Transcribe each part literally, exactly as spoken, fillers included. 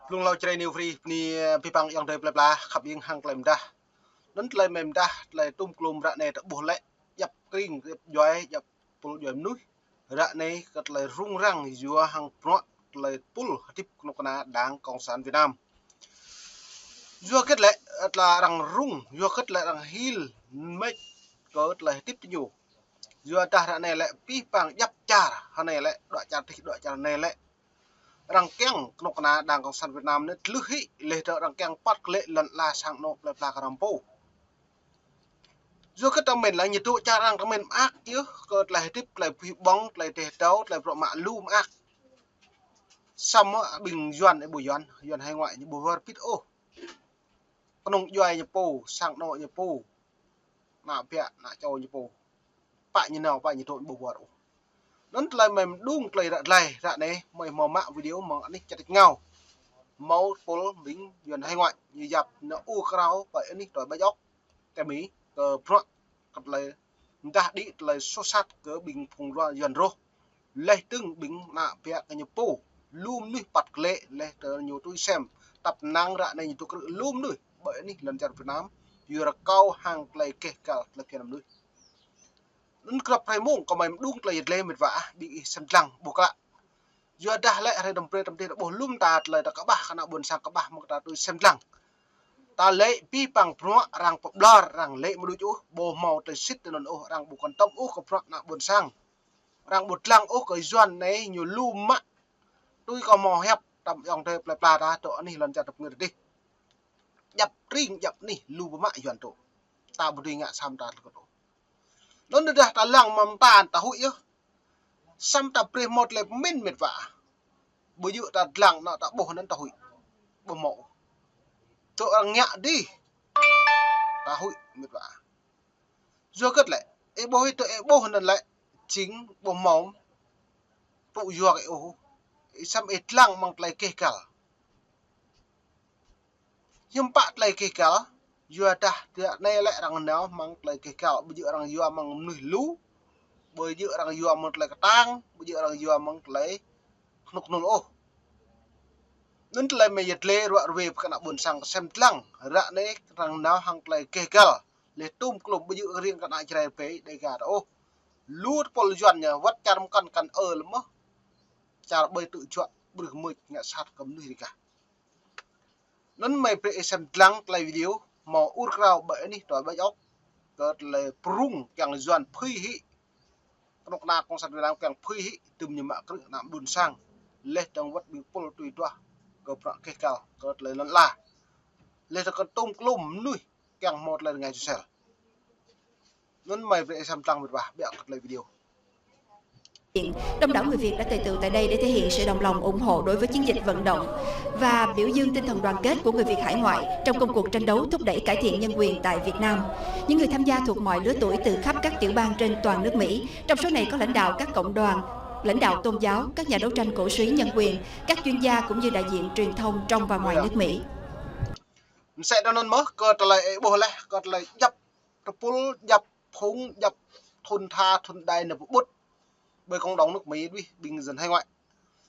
Blung hlâo Jrai New Free, bơni, ơ, abih bang ayŏng adơi plơi pla khăp ing hăng tơlơi mơdah. Anŭn tơlơi mơdah, tơlơi tum klum ră anai ta ƀuh lĕ, djăp kring, djăp djuai, djăp pul djuai mơnuih. Ră anai kơ tơlơi rŭng răng yua hăng bruă tơlơi pul hơdip kơnuk kơna Đảng Cộng sản Việt Nam. Yua hơget lĕ, ơ, tơlơi arăng rŭng, yua hơget lĕ arăng hil mĕč kơ tơlơi hơdip tơ ñu. Yua dah ră anai lĕ abih bang djăp čar, ră anai lĕ, dua čar dih, dua čar anai lĕ. Arăng kiăng kơnuk kơna Đảng Cộng sản Việt Nam anai tlưh hĭ, laih dơ̆ng arăng kiăng păt klĕ lŏn ala sang anŏ plơi pla kơ arăng pô. Yua kơ tơmen lĕ ñu dŏ čar arăng tơmen mơak yơh, kơ tơlơi hơdip, tơlơi bui ƀong, tơlơi teh tâo, tơlơi bruă mă lu mơak. Samơ̆ ƀing Yuan, ơ, ƀu Yuan, Yuan hải ngoại ñu ƀu wơr bĭt ôh. Kơnung djuai ñu pô, sang anŏ ñu pô. Ană bă, ană čô ñu pô. Pă ñu nao, pă ñu dŏ ƀu wơr ôh. Anŭn tơlơi mơ̆ng mơđung tơlơi ră tơlơi, ră anai, mơi hmâo mă video mơ̆ng anih čơtĭt ngao. Hmâo pul ƀing Yuan hải ngoại, ñu yap nao ur krao, pơ anih tơlơi ƀač ŏk. Tơ Mi, kơ bruă, kơ tơlơi, mơdah đĭ tơlơi soh sat kơ ƀing phung rua Yuan rŏh. Laih dơ̆ng ƀing ană bă kơ ñu pô, lu mơnuih păt klĕ, laih dơ̆ng ñu tui sem, tăp năng ră anai ñu dŏ krư̆ lu mơnuih, ƀơi anih lŏn čar Việt Nam, yua rơkâo hăng tơlơi keh kăl tơlơi phiăn mơnuih. Anŭn krăp hrơi mông, kơ mơi mơđung tơlơi yet lĕ mĕt wa ah, ƀing ih sem dlăng, ƀuh klă. Yua dah lĕ hrơi tơm pre tơm tih ta ƀuh lŏm ta tơlơi ta kơƀah kơ ană ƀôn sang kơƀah mơ̆ng ta tui sem dlăng. Ta lĕ abih bang bruă arăng pơƀlŏr, arăng lĕ mơđuč ôh, ƀu hmâo tơlơi sĭt tơ anŭn ôh, arăng ƀu kơntăm ôh kơ bruă ană ƀôn sang. Arăng ƀu dlăng ôh kơ Yuan anai ñu lu mă. Tui kơ hmâo hiăp tơm ayŏng adơi plơi pla ta dŏ anih lŏn čar tơpơngơ̆t dih. Djăp kring djăp anih lu mă Yuan dŏ. Ta ƀu dưi ngă sa mơta tơlơi kơtô. Anŭn dah ta lăng mơ̆ng ta ta huĭ yơh. Samơ̆ ta brơi hmâo tơlơi pơmĭn mĕt wa. Ƀu djơ̆ ta dlăng anŏ ta ƀuh anŭn ta huĭ. Ƀu hmâo. Tơ arăng ngă dih. Ta huĭ mĕt wa. Yua hơget lĕ, ih ƀuh ih tơ ih ƀuh anŭn lĕ, jing ƀu hmâo. Tŭ yua kơ ih ôh. Ih sem ih dlăng mơ̆ng tơlơi keh kăl. Hiư̆m pă tơlơi keh kăl, yua dah ră anai lĕ arăng nao mơ̆ng tơlơi keh kăl, ƀu djơ̆ arăng yua mơ̆ng mơnuih lu, ƀu djơ̆ arăng yua mơ̆ng tơlơi kơtang, ƀu djơ̆ arăng yua mơ̆ng tơlơi kơnuk kơnul ôh. Anŭn tơlơi mơi yet lĕ ruă rơwe kơ ană ƀôn sang sem dlăng, ră anai arăng nao hăng tơlơi keh kăl, laih tum klum ƀu djơ̆ riêng kơ ană Jrai pơ Đêga ta ôh. Lu tơpul Yuan ñu, wơ̆t čar mơkăn kăn ơ lơmơ̆, čar ƀơi tŭ juă, ƀrư̆ mưč ngă sat kơ mơnuih rơgah. Anŭn mơi brơi ih sem dlăng tơlơi video, hmâo ur krao ƀơi anih tơlơi ƀač ŏk, kơ tơlơi pơrŭng kiăng Yuan phưi hĭ. Kơnuk kơna Cộng sản Việt Nam kiăng phưi hĭ, tơm ñu mă krư̆ ană ƀôn sang. Laih dơ̆ng wơ̆t ƀing pul tui duah, kơ bruă keh kăl, kơ tơlơi lŏn ala. Laih dơ̆ng kơ tum klum mơnuih, kiăng hmâo tơlơi rơngai čơsel. Anŭn mơi brơi ih sem dlăng mĕt wa, ƀiă kơ tơlơi video. Đông đảo người Việt đã tề tựu tại đây để thể hiện sự đồng lòng ủng hộ đối với chiến dịch vận động và biểu dương tinh thần đoàn kết của người Việt hải ngoại trong công cuộc tranh đấu thúc đẩy cải thiện nhân quyền tại Việt Nam. Những người tham gia thuộc mọi lứa tuổi từ khắp các tiểu bang trên toàn nước Mỹ, trong số này có lãnh đạo các cộng đoàn, lãnh đạo tôn giáo, các nhà đấu tranh cổ súy nhân quyền, các chuyên gia cũng như đại diện truyền thông trong và ngoài nước Mỹ. Msĕ anŭn mơ̆, kơ tơlơi ih ƀuh laih, kơ tơlơi djăp tơpul, djăp phung, djăp thŭn tha, thŭn đai nao pơƀut. Ƀơi cộng đồng nước Mỹ đuih, ƀing dân hải ngoại.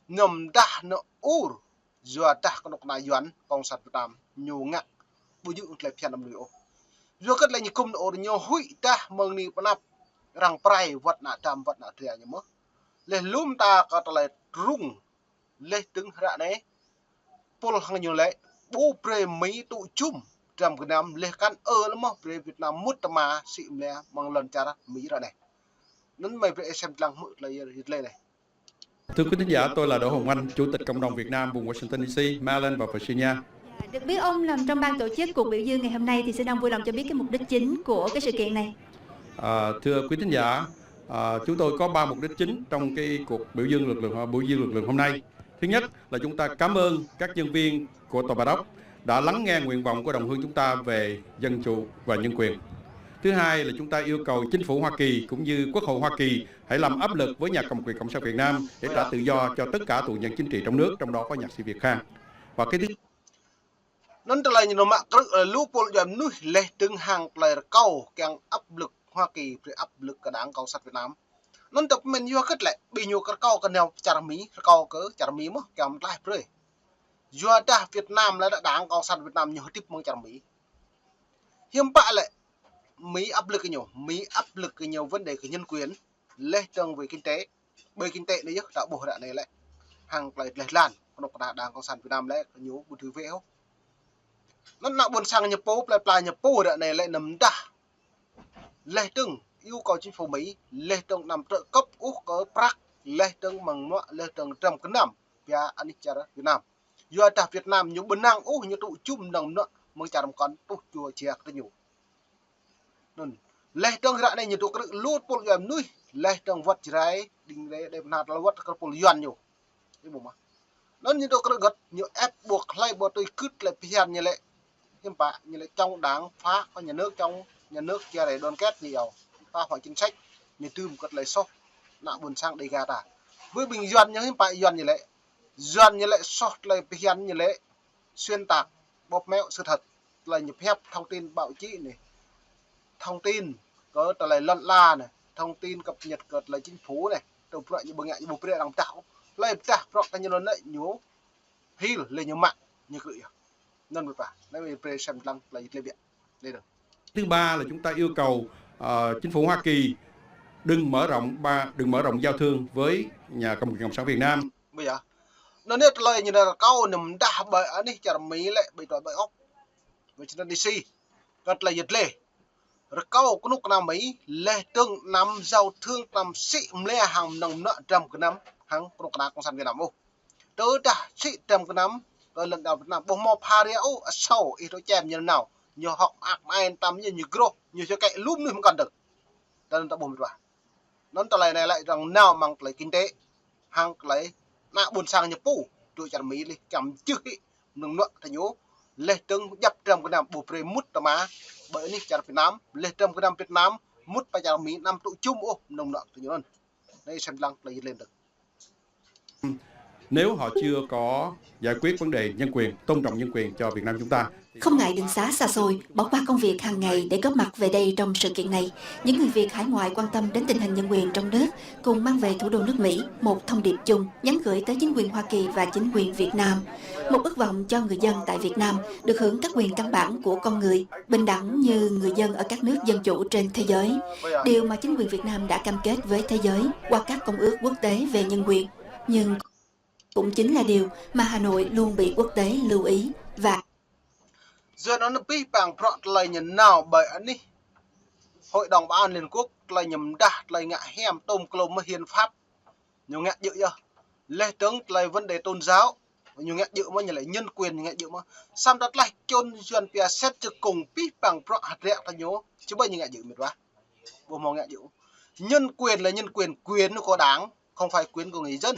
Ñu mơdah nao ur, yua dah kơnuk kơna Yuan, Cộng sản Việt Nam, ñu ngă, ƀu djơ̆ tơlơi phiăn mơnuih ôh. Yua hơget lĕ ñu kư̆m nao ur, ñu huĭ dah mơ̆ng anai pơ anăp, arăng pơrai wơ̆t ană dam, wơ̆t ană tria ñu mơ̆. Laih lŏm ta kơ tơlơi rŭng, laih dơ̆ng ră anai, pul hăng ñu lĕ, ƀu brơi Mi tŭ jum, dram gơnam, laih kăn ơ lơmơ̆ brơi Việt Nam mŭt tơma sĭ mơlia mơ̆ng lŏn čar Mi ră anai. Anŭn mơi brơi ih sem dlăng hmư̆ tơlơi yet lĕ anai. Thưa quý thính giả, tôi là Đỗ Hồng Anh, Chủ tịch Cộng đồng Việt Nam vùng Washington D C, Maryland và Virginia. Được biết ông nằm trong ban tổ chức cuộc biểu dương ngày hôm nay thì xin ông vui lòng cho biết cái mục đích chính của cái sự kiện này. À, thưa quý thính giả, à, chúng tôi có ba mục đích chính trong cái cuộc biểu dương lực lượng, biểu dương lực lượng hôm nay. Thứ nhất là chúng ta cảm ơn các nhân viên của Tòa Bạch Ốc đã lắng nghe nguyện vọng của đồng hương chúng ta về dân chủ và nhân quyền. Thứ hai là chúng ta yêu cầu chính phủ Hoa Kỳ cũng như Quốc hội Hoa Kỳ hãy làm áp lực với nhà cầm quyền Cộng sản Việt Nam để trả tự do cho tất cả tù nhân chính trị trong nước, trong đó có nhạc sĩ Việt Khang. Và cái thứ Anŭn tơlơi ñu nao mă krư̆, ơ, lu pul djuai mơnuih laih dơ̆ng hăng tơlơi rơkâo kiăng áp lực Hoa Kỳ, brơi áp lực kơ Đảng Cộng sản Việt Nam. Anŭn tơpă mơ̆n yua hơget lĕ, ƀing ñu kơ rơkâo kơ nao čar Mi, rơkâo kơ čar Mi mơ̆ kiăng mơtlaih brơi. Yua dah Việt Nam lĕ đảng Cộng sản Việt Nam ñu hơdip mơ̆ng čar Mi. Hiư̆m pă lĕ Mi áp lực kơ ñu, Mi áp lực kơ ñu vấn đề kơ nhân quyền, laih dơ̆ng về kinh tế. Ƀơi kinh tế anai yơh ta ƀuh ră anai lĕ hăng tơlơi dleh dlan, kơnuk kơna đảng Cộng sản Việt Nam lĕ kơ ñu ƀu dưi wĕ ôh. Anŭn ană ƀôn sang ñu pô, plơi pla ñu pô ră anai lĕ năm dah laih dơ̆ng yêu cầu chính phủ Mi, laih dơ̆ng năm trợ cấp ôh kơ prăk, laih dơ̆ng mơ̆ng mơnuă, laih dơ̆ng trăm gơnam pia anih čar Việt Nam. Yua dah Việt Nam ñu ƀu năng ôh ñu tŭ jum mơnơ̆ng mơnuă mơ̆ng čar mơkŏn tuh jua jia kơ ñu. Anŭn. Laih dơ̆ng ră anai ñu dŏ krư̆ lu tơpul yua mơnuih, laih dơ̆ng wơ̆t Jrai, Đing Rê, Đê Bơnar, tơlơi wơ̆t kơ tơpul Yuan ñu. Ih ƀuh mơ̆. Anŭn ñu dŏ krư̆ gơ̆t, ñu ĕp ƀu tơlơi ƀu tui gưt tơlơi phiăn ñu lĕ. Hiư̆m pă, ñu lĕ chống đảng, phá nhà nước, chống nhà nước chia rẽ đoàn kết ñu yơh. Phá hoại chính sách, ñu dưm kơ tơlơi soh ană ƀôn sang Đêga ta. Ƀơi ƀing Yuan ñu hiư̆m pă Yuan ñu lĕ. Yuan ñu lĕ soh tơlơi phiăn ñu lĕ xuyên tạc, bóp méo sự thật, tơlơi ñu pơhiăp thông tin báo chí anai, thông tin kơ tơlơi lŏn ala anai, thông tin cập nhật kơ tơlơi chính phủ anai, tơl bruă ñu ƀu ngă, ñu ƀu brơi arăng pơdah. Tơlơi pơdah bruă kơ ñu anŭn lĕ ñu hil, lĕ ñu mă, ñu krư̆ yơh. Anŭn ƀu pă, anai ƀu brơi sem lăng tơlơi tơlơi biă. Anai dơ̆ng. Thứ ba là chúng ta yêu cầu, ờ, chính phủ Hoa Kỳ đừng mở rộng ba, đừng mở rộng giao thương với nhà cầm quyền Cộng sản Việt Nam. Ƀu yơh. Anŭn anai tơlơi ñu nao rơkâo ñu mơdah ƀơi anih čar Mi lĕ ƀơi tơlơi ƀơi ôk. Washington D C. Kơ tơlơi yơh lĕ. Rơkâo kơnuk kơna Mi, laih dơ̆ng năm giao thương năm sĭ mơlĕ hăng mơnơ̆ng mơnuă trăm gơnam hăng kơnuk kơna Cộng sản Việt Nam ôh. Tơdah sĭ trăm gơnam kơ lŏn đảo Việt Nam ƀu hmâo pha ria ôh, asâo ih tơčem ñu nao. Ñu hŏk mơak mơai tăm ñu, ñu groh, ñu čơkĕ lu mơnuih mơkŏn dơ̆ng. Tơdah ta ƀuh mĭt wa. Anŭn tơlơi anai lĕ arăng nao mơ̆ng tơlơi kinh tế, hăng tơlơi ană ƀôn sang ñu pô, dŏ čar Mi lĕ čăm čih hĭ mơnơ̆ng mơnuă kơ ñu, laih dơ̆ng djăp trăm gơnam ƀu brơi mŭt tơma ƀơi anih čar Việt Nam, laih trăm gơnam Việt Nam mŭt pơ čar Mi năm tŭ jum ôh mơnơ̆ng mơnuă kơ ñu anŭn. Anai sem lăng tơlơi yơh lĕ dơ̆ng. Nếu họ chưa có giải quyết vấn đề nhân quyền, tôn trọng nhân quyền cho Việt Nam chúng ta. Không ngại đường xá xa xôi, bỏ qua công việc hàng ngày để góp mặt về đây trong sự kiện này, những người Việt hải ngoại quan tâm đến tình hình nhân quyền trong nước cùng mang về thủ đô nước Mỹ một thông điệp chung, nhắn gửi tới chính quyền Hoa Kỳ và chính quyền Việt Nam. Một ước vọng cho người dân tại Việt Nam được hưởng các quyền căn bản của con người, bình đẳng như người dân ở các nước dân chủ trên thế giới. Điều mà chính quyền Việt Nam đã cam kết với thế giới qua các công ước quốc tế về nhân quyền. Nhưng cũng chính là điều mà Hà Nội luôn bị quốc tế lưu ý và Yua anŭn abih bang bruă tơlơi ñu nao ƀơi anih Hội đồng Bảo an Liên Hợp Quốc, tơlơi ñu mơdah, tơlơi ngă hiam tôm klôm mơ̆ hiến pháp, ñu ngă djơ̆ yơh. Laih dơ̆ng tơlơi vấn đề tôn giáo, ñu ngă djơ̆ mơ̆, ñu lĕ nhân quyền ñu ngă djơ̆ mơ̆. Samơ̆ tơdah čun Yuan pia sĕt čơkung abih bang bruă hơdră kơ ñu, či ƀơi ñu ngă djơ̆ mĭt wa. Ƀu hmâo ngă djơ̆. Nhân quyền là nhân quyền, quyền của đảng, không phải quyền của người dân.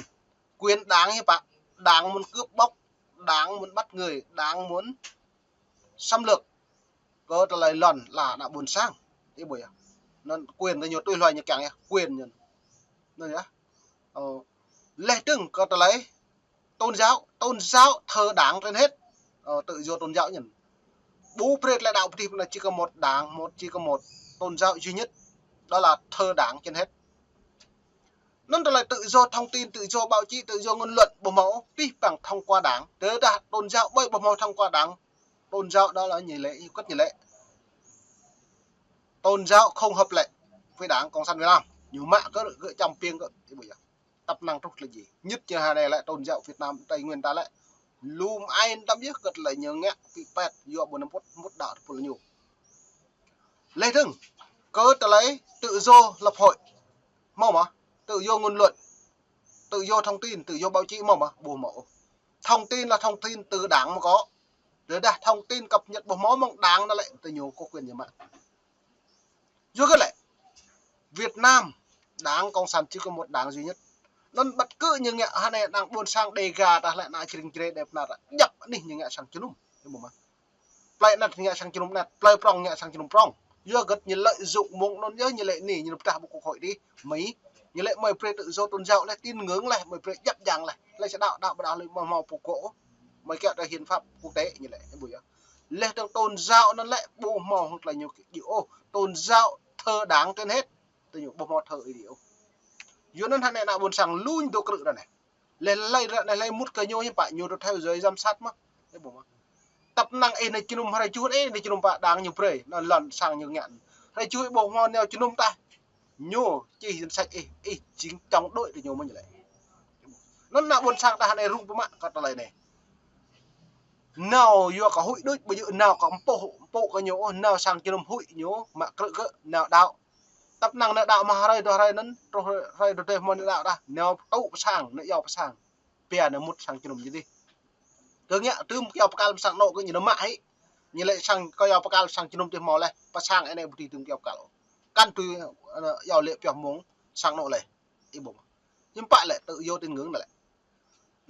Quyền đảng hiư̆m pă, đảng muốn cướp bóc, đảng muốn bắt người, đảng muốn xâm lược kơ tơlơi lŏn ala ană ƀôn sang. Ih ƀuh yơh. Anŭn quyền kơ ñu tui hluai ñu kiăng yơh, quyền ñu. Anŭn yơh. Ơ, laih dơ̆ng kơ tơlơi tôn giáo, tôn giáo thờ đảng trên hết. Ờ, tự do tôn giáo ñu. Ƀu brơi tơlơi đăo pơdih pơ anai, chỉ có một đảng, một, chỉ có một tôn giáo duy nhất, đó là thờ đảng trên hết. Anŭn tơlơi tự do thông tin, tự do báo chí, tự do ngôn luận, ƀu hmâo, abih bang thông qua đảng. Tơdah tôn giáo ƀơi ƀu hmâo thông qua đảng, tôn giáo đó là ñu lĕ, ñu kơ̆t ñu lĕ. Tôn giáo không hợp lệ với Đảng Cộng sản Việt Nam. Ñu mă kơ, kơ čăm piêng kơ, ih ƀuh yơh. Tăp năng truh tơlơi djai. Nhất ñu hơnai lĕ tôn giáo Việt Nam, Tây Nguyên ta lĕ. Lu mơai tăm yơh kơ tơlơi ñu ngă pĭ pet, yua ƀu năm pŭt, mŭt đăo tơpul ñu. Laih dơ̆ng, kơ tơlơi tự do lập hội. Hmâo mơ̆? Tự do ngôn luận, tự do thông tin, tự do báo chí hmâo mơ̆? Ƀu hmâo. Thông tin là thông tin từ đảng mà có. Tơdah thông tin cập nhật ƀu hmâo mơ̆ng đảng anŭn lĕ, tơ ñu có quyền ñu mă. Yua kơ lĕ, Việt Nam, Đảng Cộng sản chỉ có một đảng duy nhất. Anŭn bất cứ ñu ngă hơnai đảng ƀôn sang Đêga ta lĕ ană Jrai Đê Bơnar, djăp anih ñu ngă sang jơnum. Ih ƀuh mơ̆. Plơi anŭn ngă sang jơnum anŭn, plơi prŏng ngă sang jơnum prŏng. Yua hơget ñu lợi dụng mông anŭn yơh ñu lĕ anai, ñu pơdah ƀơi quốc hội dih, Mi. Ñu lĕ mơi brơi tự do tôn giáo lĕ, tín ngưỡng lĕ, mơi brơi djăp djang lĕ. Lĕ sa đăo, đăo ƀu đăo lĕ mơi hmâo pơgŏ. Mơi kiăng tơ hiến pháp quốc tế ñu lĕ, ih ƀuh yơh. Laih dơ̆ng tôn giáo anŭn lĕ, ƀu hmâo hăng tơlơi ñu djơ̆ ôh. Tôn giáo thờ đảng trên hết. Tơ ñu ƀu hmâo thờ ih dih ôh. Yua anŭn hơnai ană ƀôn sang lu ñu dŏ krư̆ ră anai. Lĕ lĕ lĕ lĕ mŭt kơ ñu hiư̆m pă, ñu được theo dõi giám sát mơ̆. Ih ƀuh mơ̆. Tăp năng ih nao jơnum hrơi čuh ih nao jơnum pă đang ñu brơi, nao lŏn sang ñu ngă. Hrơi čuh ih ƀuh hmâo nao jơnum tah. Ñu čih danh sách ih, ih jing chống đối tơ ñu mơ̆ ñu lĕ. Anŭn ană ƀôn sang ta anai rŭng pơmă kơ tơlơi anai. Nao yua kơ huĭ đôč, ƀu djơ̆ nao kơ mpôh, mpôh kơ ñu, nao sang jơnum huĭ ñu, mă krư̆ kơ nao đaŏ. Tăp năng nao đaŏ mă hrơi dua hrơi anŭn, truh hrơi dua hrơi hmâo nao đaŏ dah, nao tŭ pơ sang, nao iâu pơ sang. Pia nao mŭt sang jơnum jơdih. Kơ ngă tơm kiao pơkăl pơ sang anŏ kơ ñu nao mă hĭ. Ñu lĕ sang kiao pơkăl sang jơnum tih hmâo leh, pơ sang anai ƀu dưi tơm kiao pơkăl. Kăn tui, ơ, iâu lĕ pioh mông sang anŏ leh. Ih ƀuh. Hiư̆m pă lĕ tự do tín ngưỡng anŭn lĕ.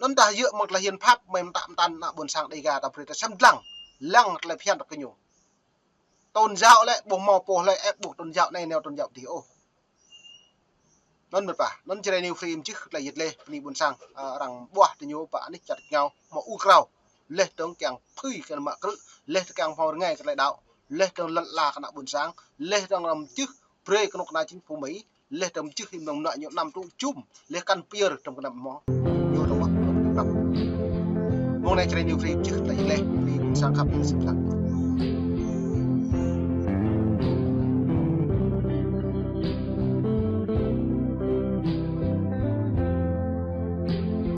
Anŭn dah djơ̆ mơ̆ng tơlơi hiến pháp mơ̆ng mơtam mơtam ană ƀôn sang Đêga ta brơi ta sem lăng. Lăng tơlơi phiăn kơ ñu. Tôn giáo lĕ ƀuh hmâo pô lĕ ĕp ƀuh tôn giáo anai nao tôn giáo dih ôh. Anŭn mơ̆n pă, anŭn Jrai New Free mơčih tơlơi yit leh, bơni ƀôn sang, ơ, arăng ƀuah tơ ñu pă anih čar rơngiao, hmâo ur krao. Leh dơ̆ng kiăng phưi kơ mă krư̆, leh dơ̆ng kiăng hmâo rơngai kơ tơlơi đaŏ, leh dơ̆ng lăn ala kơ ană ƀôn sang, leh dơ̆ng arăng mơčih brơi kơnuk kơna chính phủ Mỹ, leh dơ̆ng mơčih hĭ mơnơ̆ng mơnuă ñu năm tŭ jum, leh kăn pơyơr dơ̆ng kơnăm hmâo. Ñu dơ̆ng wah, dơ̆ng kơnăm. Mơ̆ng anai Jrai New Free mơčih tơlơi yit leh, bơni ƀôn sang khăp, sĭt lăng.